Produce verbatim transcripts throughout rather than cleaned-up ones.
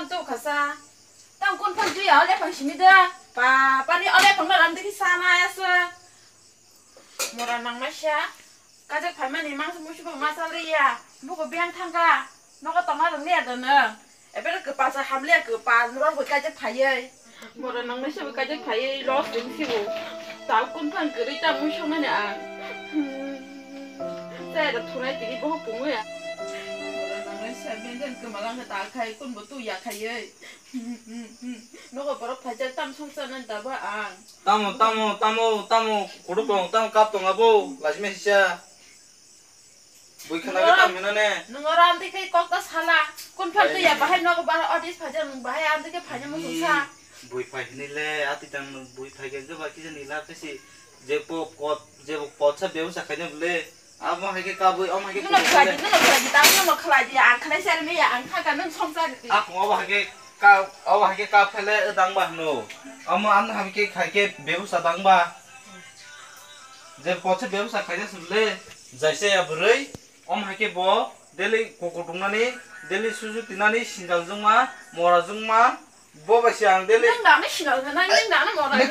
Tei khasa. Tang kun phan twi ya, ole phang simi da. Pa, pani ole phang na ram dikhi sana ya sa. Mora nang ma sha. Kajak phai mani mang musi bo ma sa le ya. Buko biang thang ka. Nogo tong na rang le ya da na. Ebe ke pa sa ham le ke pa, nora bo kajak phai ye. Mora nang ma sha bo kajak phai ye, los ding si bo. Ta kun phan ke ri ta musi ma ne a. Sa ya da thunai tini bo pung ya. Mora nang ma sha ben den ke malang ta khai kun bo tu ya khai ye. Nogo borok phaijak tam songsa nang daba ang. Tamo, tamo, tamo, tamo, kudu bong, tamo kap tong abo, lajima sisa. Bui khana ke tam hino ne. Nung oro amtwi khai kok ta sala. Kun phar twi ya bahai nogo bahai audience phaijak nung bahai amtwi khai phaina mo songsa. Bui phai hini le, ati tang nung bui phai ke ba kisa ni la kisi je po kot, je po kot sa beu sa khaina bole. Amo hai khe kabui, omo hai khe Nung kubui khlai di, le. Nung khlai di, tamo nung khlai di, ang khlai ser mi ya, ang thaka nung song sa di. Ako obo hai khe ka, obo hai khe ka phele dang ba hno. Omo ang hai khe khai khe bebsa dang ba. Je poche bebsa khai se le, jaise ya bwrwi, omo hai khe bo daily kuku tungnani, daily suju tinani, sinjal jungma, mora jungma, Bo bai se ang daily. Nung dano sinal nai, nung dano mora nai,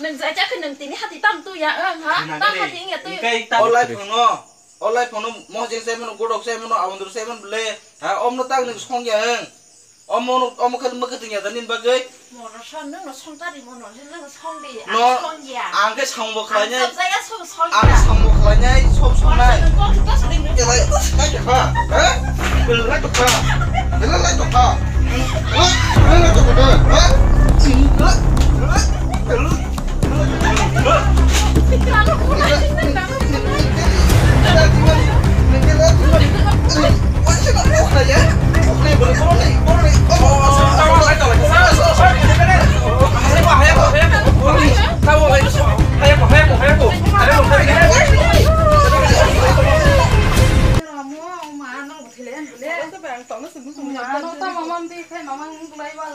nung jai jai khe nung tini hati tam tu ya, ang ha, tam hati ya tu. Online phone no, online phone no, mo jeng sai mano, godok sai mano, abondur sai mano le, ha, om no tang nung song ya, ang. Om no, om khe mo khe ting ya, da nin bagwi. Mora son nung no song ta di mo no, nung song di, no, ang song ya. Ang khe song bo khlai nai. Ang song ya, song song ya. Ang song bo khlai nai, song song nai. Mora son nung kok tu ta sa ding. Lai to kha, ha? Lai to kha. Lai to kha. Ano ta mamam di khai mamang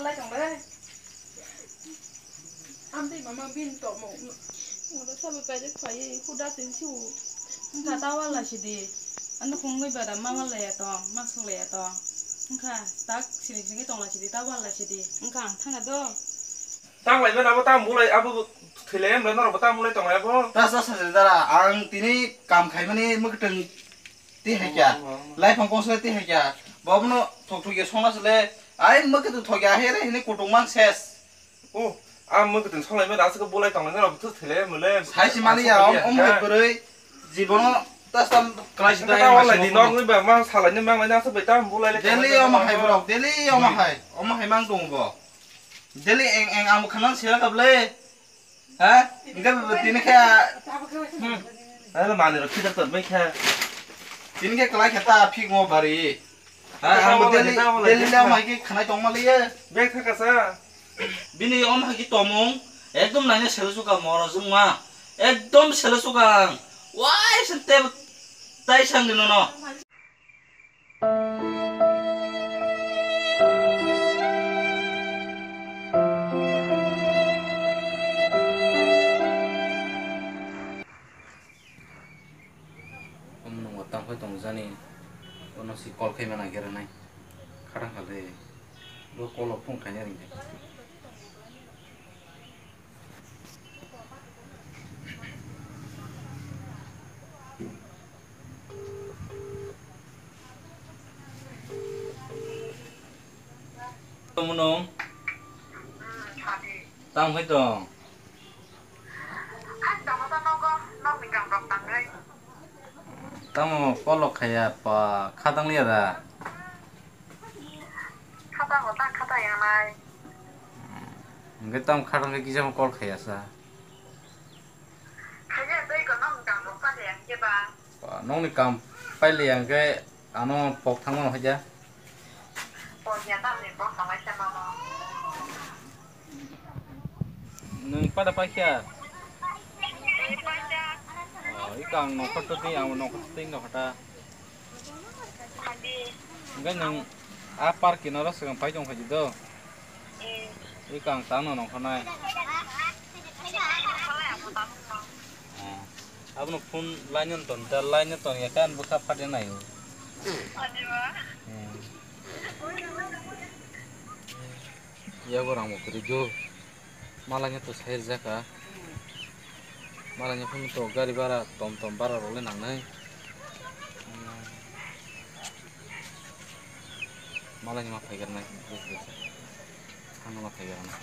lai tong lai. Amtwi mama bini tongmung. Oro sabo kaijak phaiwi huda twi siwo. Wngkha ta wal lai sidi. Ano khungwi bara ma wal laiya tong, ma swk laiya tong. Wngkha tak siring siring tong lai sidi, ta wal lai sidi. Wngkha ang thangya do. Tang lai mano abo tamo bulai abo thwi lai mano norok bo tamo bulai tong lai abo. Ta sa sa dara ang tini kam khaimani mwkhwtwng Twi hai kya? Lai phang kongsa twi hai kya? Bobono thok thok ya songna sile. Ai mwkhwtwng thok ya he re hini kutung mang ses. O, a mwkhwtwng songlai mani aswk bulai tonglai nang rok thwlai mole. Sai si mani ya, om hai bwrwi jibono tas tam klai si dai. Wala di nok ni ba mang salai ni mang lai na aswk bai tam bulai le. Daily om hai borok, daily om hai, om hai mang tongo bo. Daily eng eng ang khanan sila kable. Ha? Hingke tini khe, hmm. Ano mani rok khidak tor bai kha. Tini khe kwlai khe ta phik mo bari. Ha, ang bo daily, daily le mai khe khanai tong mali ye. Bek kha kasa. Bini om hai khe tomung ekdom naina selo suka moro jungma. Ekdom selo suka ang. Wai se te tai sang dino no. Omo nungbo tangphai tongjani, bono si call khaima nangkhe rwnai, khatang kha de, bo call o phone khaina ringkha. Tamo nung? Tamo hai tong? Tamo kolok khaya pa khatang liya da? Khatang bo ta khatang yang nai. Hingke tamo khatang khe kisa call khaya sa? Khaya tei ko nong tamo pa yang ke ba? Ba, nongni kam paile hingke ano pok thangmano haja. Pok ya tamni pok thanglai se mano. Nwng pada paikha? Nwng paikha. Oh, ika ang nokha twi, ang nokha twi nokha ta. Hadi. Hingke nwng a park kinaro swkang pai tongkha di do. Eh. Ika ang tangno nongkhornai. Oh. Abono phone line-o ton, da line-o ton ya kan bwkha phatya naio. Hmm. Yago rang bo kwrwi do. Malanya to sai rijak ka. Malanya phano to gari bara tom tom bara rok le nangnai. Malanya ma phaigar nai. Ano ma phaigar nai.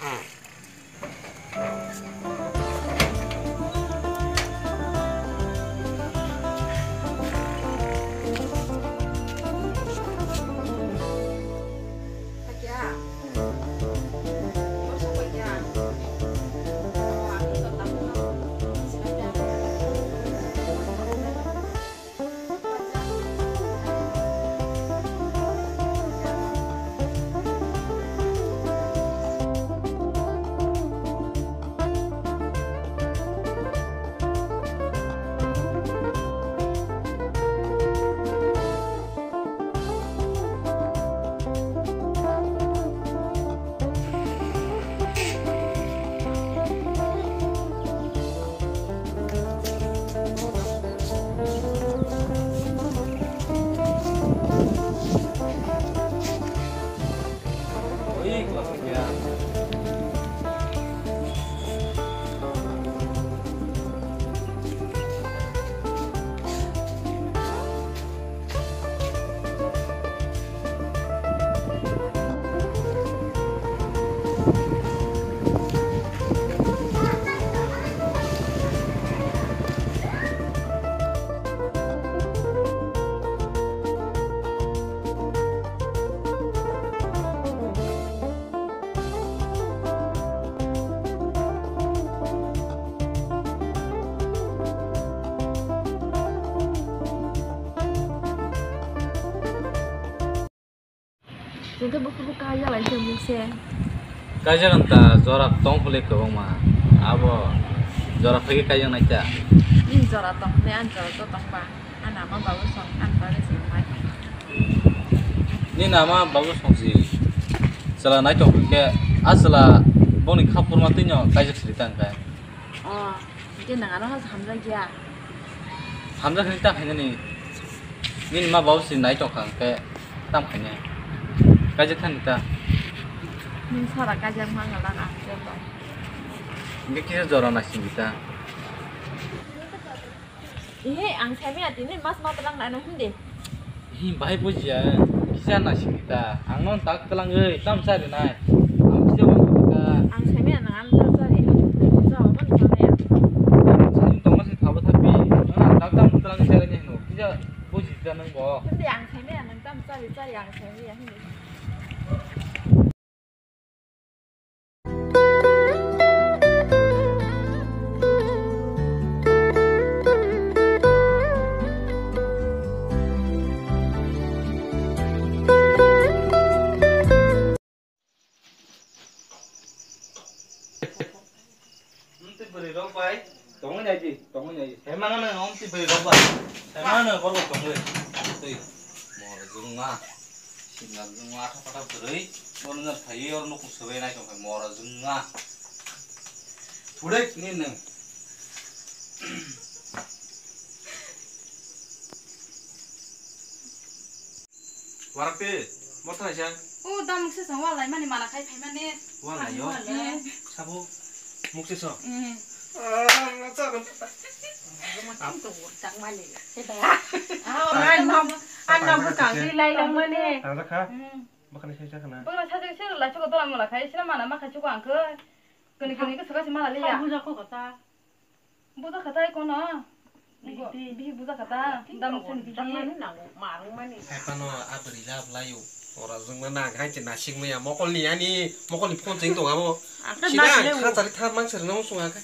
Chwng khe buphuru kaiya lai khe mungse. Kaijak wng ta, jora tong phulwi kwbangma. Abo jora phai khe kaijak nai ta. Nini jora tong hwnwi ani jora to tong ba. Ani ama babu song ani bagwi se nai. Nini ama babu song si chwla nai tong khe, a chwla boni kha phurma twino kaijak siri ta hwn khe. Oh, hwnkhe nwng ano hamjakya? Hamjak hwnwi ta khainani. Nini ma babu si nai tong kha hwnkhe tam khainai. Kaijak thani ta. Nwng sara kaijak mangala ang joto. Hwnkhe kisa jora naisingdi ta. Ehe, ang saimaya tini mas ma twlang nai nang hwndi. Hi, bahai bujiya, kisa naisingdi ta. Ang no tak twlangwi, tam chari nai. Ang kisa wan ta. Ang saimaya nang ano tak chari. Buja obo ni samaya. Ang saimaya tongma se thabo thapi. Ang tak tam twlangwi chari nai hino. Kisa buji ta nang bo. Hwndi ang saimaya nang tam chari chari ang saimaya hwndi. Amtwi bwrwi rok bai tongwi nai di, tongwi nai di. Sai mano no amtwi bwrwi rok bai. Sai mano borok tongwi. Twi. Mor jwngma. Singa jwngma atha patha bwrwi. Bono no phaiwi oro nukung swbai nai tong phai mor jwngma. Thudek ni nwng. Warakte, motha naisa? O, da mukse song wal lai mani mana khai phai mani. Wal lai yo? Eh. Sabo mukse song? Eh. Am to wurtang mani. Heda. Ah, an nam, an nam bwkang di lai lang mani. Tang jakha? Hmm. Bwkhani sai jakha na? Bwkhani sai jakha, sai lai chukha dola mola khai, sina mana ma khai chukha ang khe. Kani kani khe sokha si mala liya. Buja kho kata. Buja khatai kono? Bihik, bihik buja khata. Dam sen bihik. Hai phano a bwrwi lab laio. Ora jwngma nang hai se nasik maya mokol ni ani mokol ni phone cheng tong amo. Sida kha chari thar mang sir nang sung akha.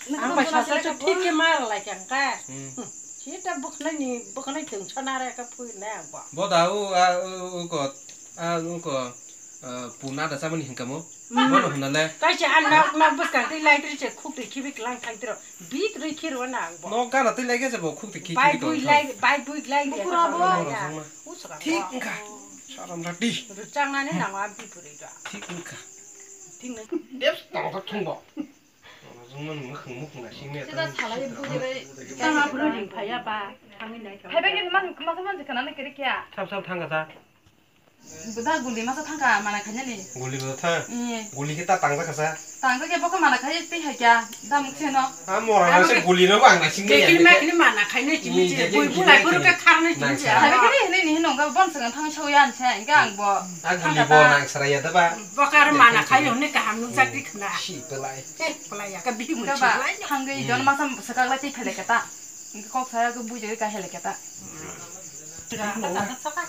Ang bai sasa chu thik khe mar lai kang ka. Hmm. Sita bwkhnai ni bwkhnai tong sana re ka phui na ang bo. Bo da u a u ko a u ko puna da samani hinkamo. Bono hwnale. Kaisa a nok nok bwskang twi lai twi se khuk twi khibi klang thang tiro. Bit rwi khiro na ang bo. Nok gana twi lai khe se bo khuk twi khibi klang thang. Bai bui lai, bai bui lai. Bukura bo. Thik wngkha. Saram rati. Rwchang nani nang a bipuri da. Thik wngkha. Thik nang. Deps tong thok thung bo. Jungman mukhung mukhung na sing me. Sida salai bujire. Tang a bro ring phaya ba. Thangwi nai. Phaiba khe ma ma ma jikana na kiri kya. Sab sab thang kha. Buda guli masa thangka mana khainani. Guli bo thang. Iye. Guli khe ta tangjakha sa. Tangjak ya bokha mana khai tei hai kya. Damuk seno. A mora na se guli no bang na sing ya. Kini ma kini mana khai ne chini. Bui bulai buru ke khar ne chini. Hai kini ne ni no ga bon sanga thang chau yan cha ga ang bo. A guli bo nang sara ya da ba. Bokar mana khai yo ne kaham nuk jak ti khna. Si pelai. Pelai ya ka bi mu. Thangwi jon masa sakak lai tei phele keta. Kok saya ke bujui ka hele keta. Tira ka ta saka.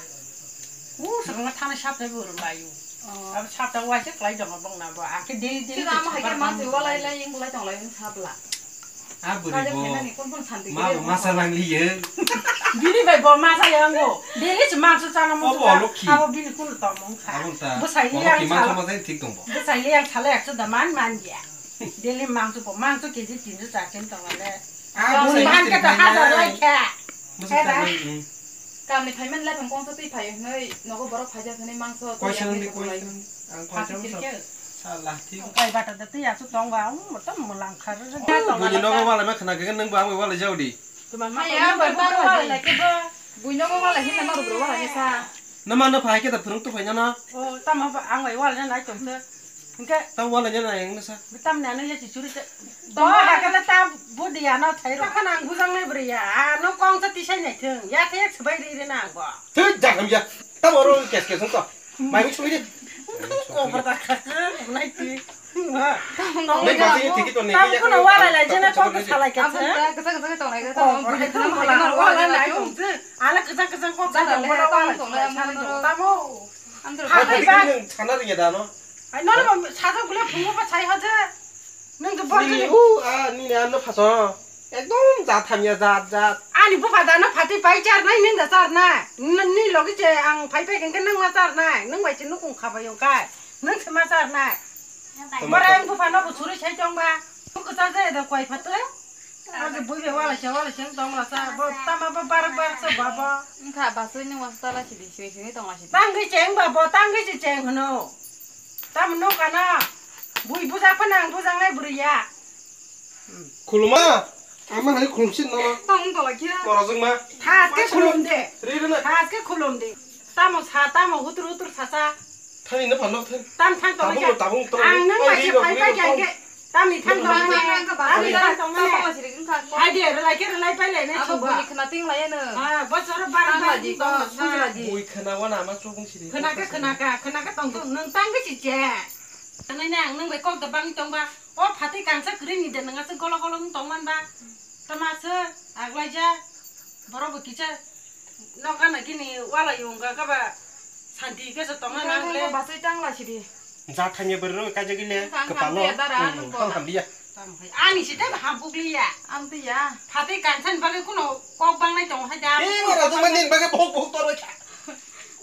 U srang thana sap thai bur layu. Ab sap ta wai se klai jong bong na bo. Ake dei dei. Tira ma hake ma se walai lai ing lai tong lai ing sap la. A buri bo. Ma bo masa lang liye. Bini bai bo masa yang go. Dei se mangso chana mo. Abo bini kul to mong kha. Bo sai yang sala. Bo sai yang sala ek da man man ya. Daily mangso po, mangso K G tinso charso tong le. Ah, bwsai ban khe ta hajar lai khe. Bwsai ta. Kamni phaiman lai phang kongsa twi phai hnoi nogo borok phaijak hwnwi mangso twi. Question ni question. Ang question sa. Sala thik. Kai bata da twi asu tong ba, um, motom lang khar. Buni nogo walai ma khna khe nang ba ang walai jaudi. Maya ang bai walai khe ba. Bui nogo walai hinna norok walai sa. Nama no phai khe ta phwrwng tu phai nana. O tamo ba ang bai walai nai tong se. Hingke. Tamo walai nai ang nasa. Tam nana ya chichuri se. Bo ha kala ta budi ano thai ro. Kan ang bujang nai bri ya. A no kong sa tisai nai thung. Ya the sbai ri ri na bo. Thut da ham ya. Tamo ro kes kes to. Mai mi chumi de. Ko ba ta ka. Nai ti. Nai ba ti ti to ne. Tam ko no walai lai jena ko salai ka. Abo ta kata kata to nai ka. Ko ba ta walai lai tong. Ala kata kata ko ka walai tong. Tamo. Andro. Hai ba. Sana ri da no. Ai no no sa to gule phungo ba sai ha je. Nung to bor nini u a nini ano phaso ekdom jat hamya jat jat. Ani bupha dano phatwi pai charnai nung da charnai. Nini logi che ang phai phai kengke nung ma charnai. Nung bai che nukung khabai yong kai. Nung se ma charnai. Tama bora ang bupha no bu suri sai chong ba. Nung kwchar jai da kwai phatwi. Agi bui be wala che wala che tong la sa. Bo tama bo bar bar sa ba bo. Wngkha basui nung wasta la sidi sui sui tong la sidi. Tangwi cheng ba bo tangwi che cheng hno. Tamo nukana bui bujak phano ang bujaknai bwrwi ya. Khuluma, ama hai khulumsin nono. Tamo tola khe. Norajwk ma. Thaske khulum de. Ri rwna. Thaske khulum de. Tamo sa, tamo hutur hutur sasa. Thani no phano thani. Tam thang tola khe. Tabung tabung tabung. Ang nang bai se phai phai khe. Tamni thang tong mani, tamni thang tong mani. Hai de, rwlai khe rwlai pai lai nai. Abo bini khna ting lai ano. Ha, bosor bar bar di tong. Bui khna wana ma chubung siri. Khna kha, khna kha, khna kha tong tong. Nung tang khe si che. Tanai nang nung bai kok da bang tong ba. O phatwi kangsa kwrwi ni de nang aswk golo golo wng tong man ba. Tama se aglai ja. Borok bo kisa. Nokha na kini wala yong ka kaba santi khe se tongna nang le. Basai tang la sidi. Ja thanya bwrwi rok kaijagwi le kwpalo. Tang hamliya. Ani site ham pukliya. Ang tiya. Phatwi kansan bagwi kuno kok bangnai tong hai da. Ei mara jong mani bagwi bohok bohok torbai kha.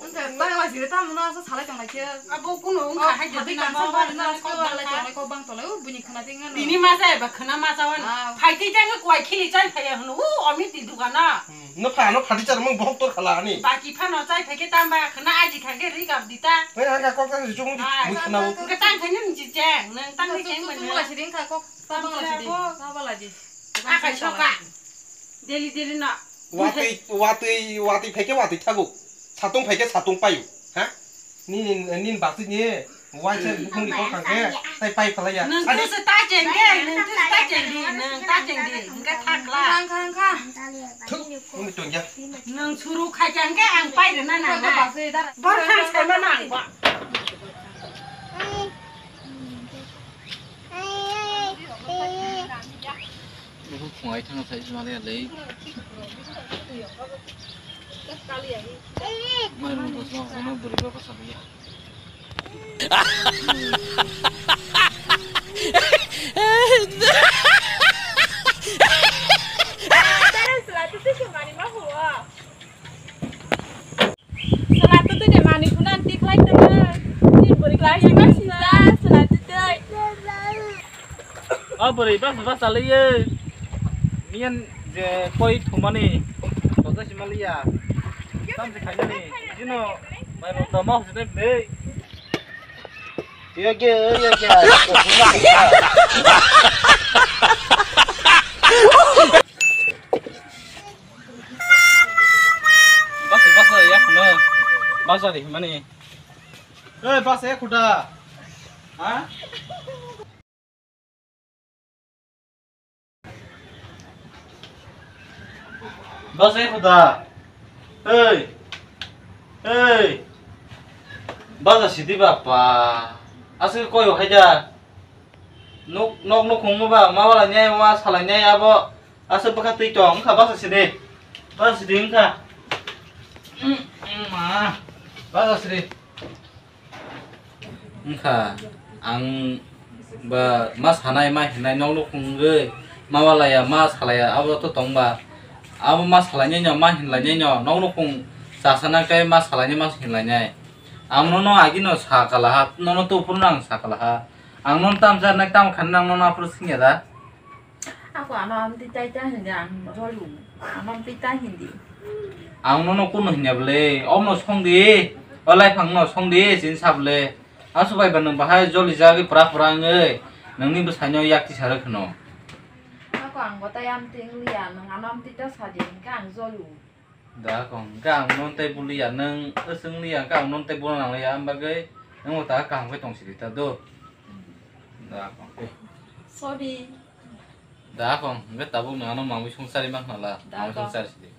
Wngkha tang la sidi tamo no asa salai tong lai khe. Abo kuno wngkha hai phatwi kansan bagwi no kok bangnai tong lai kok bang tong lai o buini khna ting ano. Bini ma jai ba khna ma jawan. Phaitwi jang kwai khili chai phaiya hwno u omiti dukana. No pha no phatwi char mung bohok tor khala ani. Baki phano chai phai khe tamba khna aji kha khe ri gab dita. Oi ha ka kok ta jung di mui khna u. Ka tang khe nim ji cheng nang tang khe cheng ban. Mula siding kha kok ta bang la siding. Ta bala di. Akai soka. Deli deli na. Watwi watwi watwi phai khe watwi thago. Satung phai khe satung paio. Ha? Nini nini bakti ni waisa bukhung ni kokang khe tai pai phalai ya. Nung tu se ta cheng de, nung tu se ta cheng de, nung ta cheng de, hingke thak la. Khang khang khang. Thuk, nung tong ya. Nung suru khai cheng ke ang pai rwna nang na. Bor khang sai ma nang ba. Nung phung ai thang sai ma le le. Mai rung ko sma ko no bwrwi ba ko sabi ya. Sela tu tu de mani kunan tik lai tu. Tin bwrwi klai sila sela tu tu. O bwrwi bas bas alaiye. Miyan je koi thumani. Kosa simaliya. Tam se khainani. Jino mai ro tama hosne de. Yo ke yo ke. Bas bas ya khno. Bas ari mani. Oi, bas e khuda. Ha? Bas e khuda. Oi. Oi. Bas a sidi bapa. Aswk koi o haida. Nok nok nukhung ba ma wala nyai ma salai nyai abo. Aswk bwkha twi tong wngkha bas a sidi. Bas a sidi wngkha. Mm, mm, ma. Bas a sidi. Wngkha, ang ba ma sanai, ma hinai, nok nukhung wngwi ma walaya, ma salaya, abo to tongba. Abo ma salainai no, ma hinlainai no, nok nukhung chasana khe ma salainai, ma hinlainai. Ang nono agino sa kalaha, nono to phuru ang sa kalaha. Ang nono tam jarnai, tam khanai, ang nono aphuru singya da. Ako ano amtwi tai ta hindi ang jolu. Ano amtwi tai hindi. Ang nono kuno hinya bole, omno song di. O lai phang no song di, sin sa bole. Asu bai ba nang bahai joli jagi pra pra ngai. Nang ni bwsai no yak ti sara khno. Ako ang bo tai amtwi ngliya, nang ano amtwi ta sa di, hingke ang jolu. Da kong, hingke ang non tei buliya, nang aswng liya, hingke ang non tei bula nang liya, ang bagwi nang bo ta kaham khe tong sidi ta do. Da kong. Sorry. Da kong, hingke tabuk nang ano mangwi sungsari mang khnala, Da mangwi kong. Sungsari sidi.